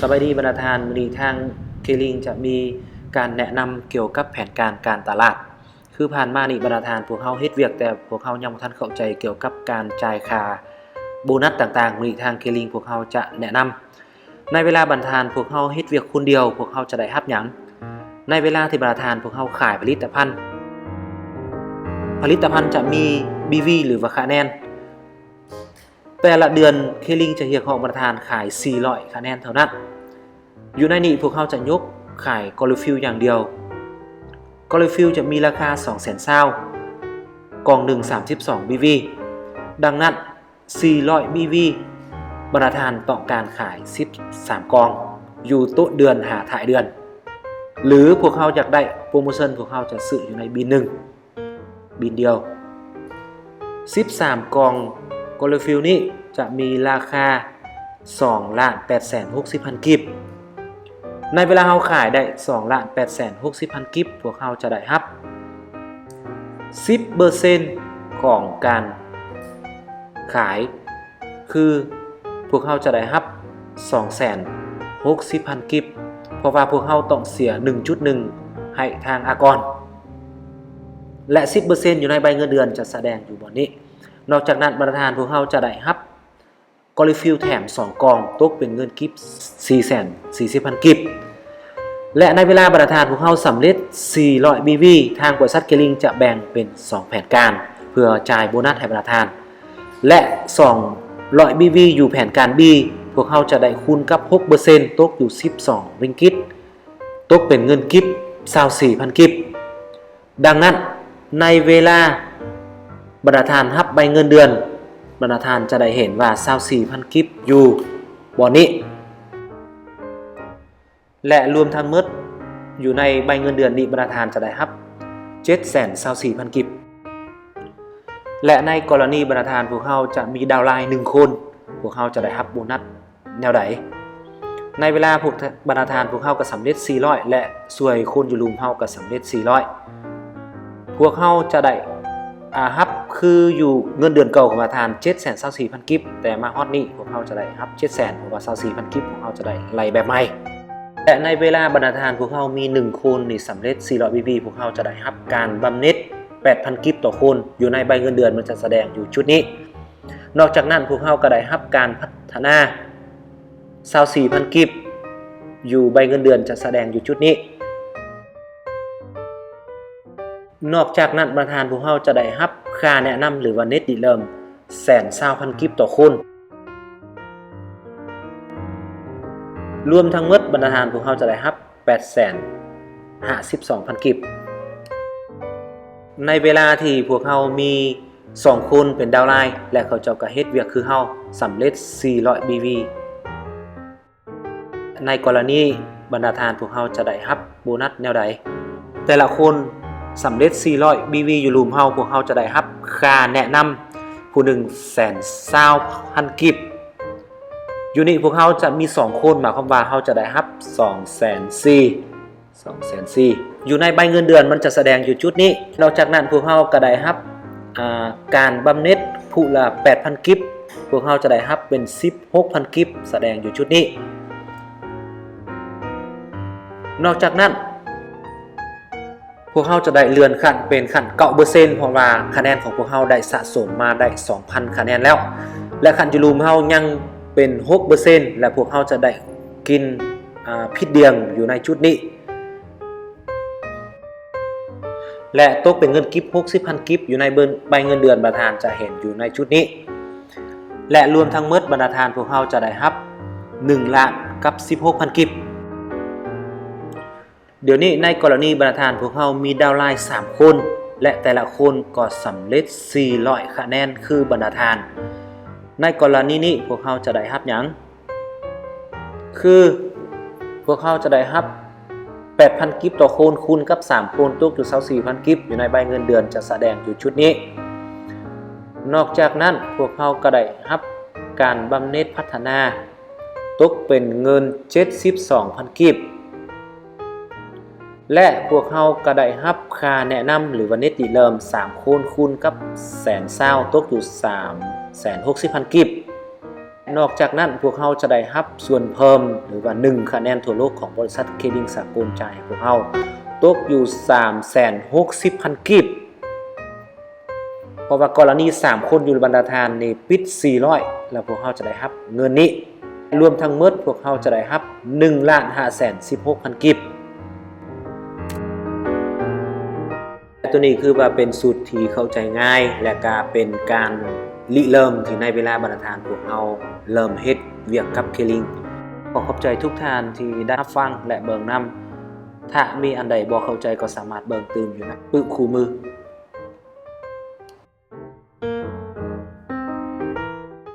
ສະບາຍດີບັນດາທ່ານ, ມື້ນີ້ທາງ Kering ຈະມີການແນະນຳກ່ຽວກັບແຜນການການຕະຫຼາດ. ຄືຜ່ານມານີ້ບັນດາທ່ານ ພວກເຮົາເຮັດວຽກ ແຕ່ພວກເຮົາຍັງບໍ່ທັນເຂົ້າໃຈກ່ຽວກັບການຈ່າຍຄ່າໂບນັດຕ່າງໆ, ມື້ນີ້ທາງ Kering ພວກເຮົາຈະແນະນຳ. ໃນເວລາບັນດາທ່ານພວກເຮົາເຮັດວຽກຄົນດຽວ, ພວກເຮົາຈະໄດ້ຮັບຫຍັງ? ໃນເວລາທີ່ບັນດາທ່ານພວກເຮົາຂາຍຜະລິດຕະພັນ, ຜະລິດຕະພັນຈະມີ BV ຫຼືວ່າຄະແນນ. ແຕ່ລະເດືອນ Kering ຈະຮຽກຮ້ອງບັນດາທ່ານຂາຍສີ່ຮ້ອຍຄະແນນເທົ່ານັ້ນ. ຢູ່ໃນນີ້ພວກເຮົາຈະຍົກຂາຍ Clearfield ຢ່າງດຽວ. Clearfield ຈະມີລາຄາສອງແສນຊາວ, ກ່ອງໜຶ່ງ ສາມສິບສອງ BV. ດັ່ງນັ້ນ ສີ່ຮ້ອຍ BV ບັນດາທ່ານຕ້ອງການຂາຍສິບສາມກ່ອງ ຢູ່ຕົ້ນເດືອນຫາທ້າຍເດືອນ ຫຼືພວກເຮົາຢາກໄດ້ໂປຣໂມຊັນ ພວກເຮົາຈະຊື້ຢູ່ໃນບິນໜຶ່ງ ບິນດຽວ. ສິບສາມກ່ອງ Clearfield ນີ້ຈະມີລາຄາສອງລ້ານແປດແສນຫົກສິບພັນກີບ. ໃນເວລາເຮົາຂາຍໄດ້ສອງລ້ານແປດແສນຫົກສິບພັນກີບ, ພວກເຮົາຈະໄດ້ຮັບສິບເປີເຊັນຂອງການຂາຍ ຄືພວກເຮົາຈະໄດ້ຮັບສອງແສນຫົກສິບພັນກີບ, ເພາະວ່າພວກເຮົາຕ້ອງເສຍໜຶ່ງຈຸດໜຶ່ງໃຫ້ທາງອາກອນ ແລະ ສິບເປີເຊັນຢູ່ໃນໃບເງິນເດືອນຈະສະແດງຢູ່ບ່ອນນີ້. ນອກຈາກນັ້ນບັນດາທ່ານພວກເຮົາຈະໄດ້ຮັບ Clearfield ແຖມສອງກ່ອງ ຕົກເປັນເງິນກີບສີ່ແສນສີ່ສິບພັນກີບ ແລະ ໃນເວລາບັນດາທ່ານພວກເຮົາສຳເລັດສີ່ຮ້ອຍ BV, ທາງບໍລິສັດ Kering ຈະແບ່ງເປັນສອງແຜນການ ເພື່ອຈ່າຍໂບນັດໃຫ້ບັນດາທ່ານ ແລະ ສອງຮ້ອຍ BV ຢູ່ແຜນການ B ພວກເຮົາຈະໄດ້ຄູນກັບຫົກເປີເຊັນ ຕົກຢູ່ສິບສອງຣິງກິດ ຕົກເປັນເງິນກີບຊາວສີ່ພັນກີບ. ດັ່ງນັ້ນ ໃນເວລາບັນດາທ່ານຮັບໃບເງິນເດືອນ, ບັນດາທ່ານຈະໄດ້ເຫັນວ່າຊາວສີ່ພັນກີບຢູ່ບ່ອນນີ້ ແລະ ລວມທັງໝົດຢູ່ໃນໃບເງິນເດືອນນີ້ ບັນດາທ່ານຈະໄດ້ຮັບເຈັດແສນຊາວສີ່ພັນກີບ. ແລະ ໃນກໍລະນີບັນດາທ່ານພວກເຮົາຈະມີດາວໄລນ໌ໜຶ່ງຄົນ, ພວກເຮົາຈະໄດ້ຮັບໂບນັດ ແນວໃດ? ໃນເວລາພວກ ບັນດາທ່ານພວກເຮົາກໍສຳເລັດສີ່ຮ້ອຍ ແລະ ຊ່ວຍຄົນຢູ່ລຸ່ມເຮົາກໍສຳເລັດສີ່ຮ້ອຍ ພວກເຮົາຈະໄດ້ ອາ ຮັບຄືຢູ່ເງິນເດືອນເກົ່າຂອງບັນດາທ່ານເຈັດແສນຊາວສີ່ພັນກີບ, ແຕ່ມາຮອດນີ້ພວກເຮົາຈະໄດ້ຮັບເຈັດແສນ ເພາະວ່າຊາວສີ່ພັນກີບ ພວກເຮົາຈະໄດ້ໄລ່ແບບໃໝ່. ແລະ ໃນເວລາບັນດາທ່ານພວກເຮົາມີໜຶ່ງຄົນນີ້ສຳເລັດສີ່ຮ້ອຍ BV, ພວກເຮົາຈະໄດ້ຮັບການບຳເນັດແປດພັນກີບຕໍ່ຄົນ, ຢູ່ໃນໃບເງິນເດືອນມັນຈະສະແດງຢູ່ຈຸດນີ້. ນອກຈາກນັ້ນ ພວກເຮົາກໍໄດ້ຮັບການພັດທະນາຊາວສີ່ພັນກີບ ຢູ່ໃບເງິນເດືອນຈະສະແດງຢູ່ຈຸດນີ້. ນອກຈາກນັ້ນ ບັນດາທ່ານພວກເຮົາຈະໄດ້ຮັບຄ່າແນະນຳ ຫຼືວ່າເນັດດີເລີມ ແສນຊາວພັນກີບຕໍ່ຄົນ. ລວມທັງໝົດ ບັນດາທ່ານພວກເຮົາຈະໄດ້ຮັບ ແປດແສນຫ້າສິບສອງພັນກີບ. ໃນເວລາທີ່ພວກເຮົາມີສອງຄົນເປັນດາວໄລນ໌ ແລະ ເຂົາເຈົ້າກໍເຮັດວຽກຄືເຮົາ ສຳເລັດສີ່ຮ້ອຍ BV, ໃນກໍລະນີບັນດາທ່ານພວກເຮົາຈະໄດ້ຮັບໂບນັດແນວໃດ? ແຕ່ລະຄົນສຳເລັດສີ່ຮ້ອຍ BV ຢູ່ລຸ່ມເຮົາ, ພວກເຮົາຈະໄດ້ຮັບຄ່າແນະນຳຜູ້ໜຶ່ງແສນຊາວພັນກີບ. ຢູ່ນີ້ພວກເຮົາຈະມີສອງຄົນ, ໝາຍຄວາມວ່າເຮົາຈະໄດ້ຮັບສອງແສນສີ່ ສອງແສນສີ່ ຢູ່ໃນໃບເງິນເດືອນມັນຈະສະແດງຢູ່ຈຸດນີ້. ນອກຈາກນັ້ນພວກເຮົາກໍໄດ້ຮັບ ອາ ການບຳເນັດຜູ້ລະແປດພັນກິບ, ພວກເຮົາຈະໄດ້ຮັບເປັນສິບຫົກພັນກິບ ສະແດງຢູ່ຈຸດນີ້. ນອກຈາກນັ້ນ ພວກເຮົາຈະໄດ້ເລື່ອນຂັ້ນເປັນຂັ້ນເກົ້າເປີເຊັນ ເພາະວ່າຄະແນນຂອງພວກເຮົາໄດ້ສະສົມມາໄດ້ສອງພັນຄະແນນແລ້ວ ແລະ ຂັ້ນຢູ່ລຸ່ມເຮົາຍັງເປັນຫົກເປີເຊັນ ແລະ ພວກເຮົາຈະໄດ້ກິນ ອາ ພິດດຽງຢູ່ໃນຈຸດນີ້ ແລະ ຕົກເປັນເງິນກິບຫົກສິບພັນກິບ ຢູ່ໃນເບິ່ງ ໃບເງິນເດືອນ ບັນດາທ່ານຈະເຫັນຢູ່ໃນຈຸດນີ້ ແລະ ລວມທັງໝົດ ບັນດາທ່ານພວກເຮົາຈະໄດ້ຮັບໜຶ່ງລ້ານກັບສິບຫົກພັນກິບ. ດຽວນີ້ໃນກໍລະນີບັນດາທ່ານພວກເຮົາມີດາວໄລນ໌ສາມຄົນ ແລະ ແຕ່ລະຄົນກໍສຳເລັດສີ່ຮ້ອຍຄະແນນຄືບັນດາທ່ານ. ໃນກໍລະນີນີ້ພວກເຮົາຈະໄດ້ຮັບຫຍັງ? ຄືພວກເຮົາຈະໄດ້ຮັບແປດພັນກິບຕໍ່ຄົນ ຄູນກັບສາມຄົນ ຕົກຢູ່ຊາວສີ່ພັນກິບ ຢູ່ໃນໃບເງິນເດືອນຈະສະແດງຢູ່ຈຸດນີ້. ນອກຈາກນັ້ນ ພວກເຮົາກໍໄດ້ຮັບການບຳເນັດພັດທະນາ ຕົກເປັນເງິນເຈັດສິບສອງພັນກີບ ແລະ ພວກເຮົາກໍໄດ້ຮັບຄ່າແນະນຳ ຫຼືວ່າເນັດດີເລີມ ສາມຄົນຄູນກັບແສນຊາວ ຕົກຢູ່ສາມແສນຫົກສິບພັນກີບ. ນອກຈາກນັ້ນ ພວກເຮົາຈະໄດ້ຮັບສ່ວນເພີ່ມ ຫຼືວ່າ ໜຶ່ງຄະແນນທົ່ວໂລກຂອງບໍລິສັດເຄລິງສາກົນ ຈະໃຫ້ພວກເຮົາຕົກຢູ່ ສາມແສນຫົກສິບພັນກີບ. ເພາະວ່າກໍລະນີສາມຄົນຢູ່ບັນດາທ່ານນີ້ປິດສີ່ຮ້ອຍ ແລ້ວພວກເຮົາຈະໄດ້ຮັບເງິນນີ້ ລວມທັງໝົດພວກເຮົາຈະໄດ້ຮັບ ໜຶ່ງລ້ານຫ້າແສນສິບຫົກພັນກີບ. ແລະ ໂຕນີ້ຄືວ່າເປັນສູດທີ່ເຂົ້າໃຈງ່າຍ ແລະ ກະເປັນການລິເລີ່ມທີ່ໃນເວລາບັນດາທ່ານພວກເຮົາເລີ່ມເຮັດວຽກກັບເຄລິງ. ຂໍຂອບໃຈທຸກທ່ານທີ່ໄດ້ຮັບຟັງ ແລະ ເບິ່ງນຳ. ຖ້າມີອັນໃດບໍ່ເຂົ້າໃຈກໍສາມາດເບິ່ງຕື່ມຢູ່ໃນປຶ້ມຄູ່ມື.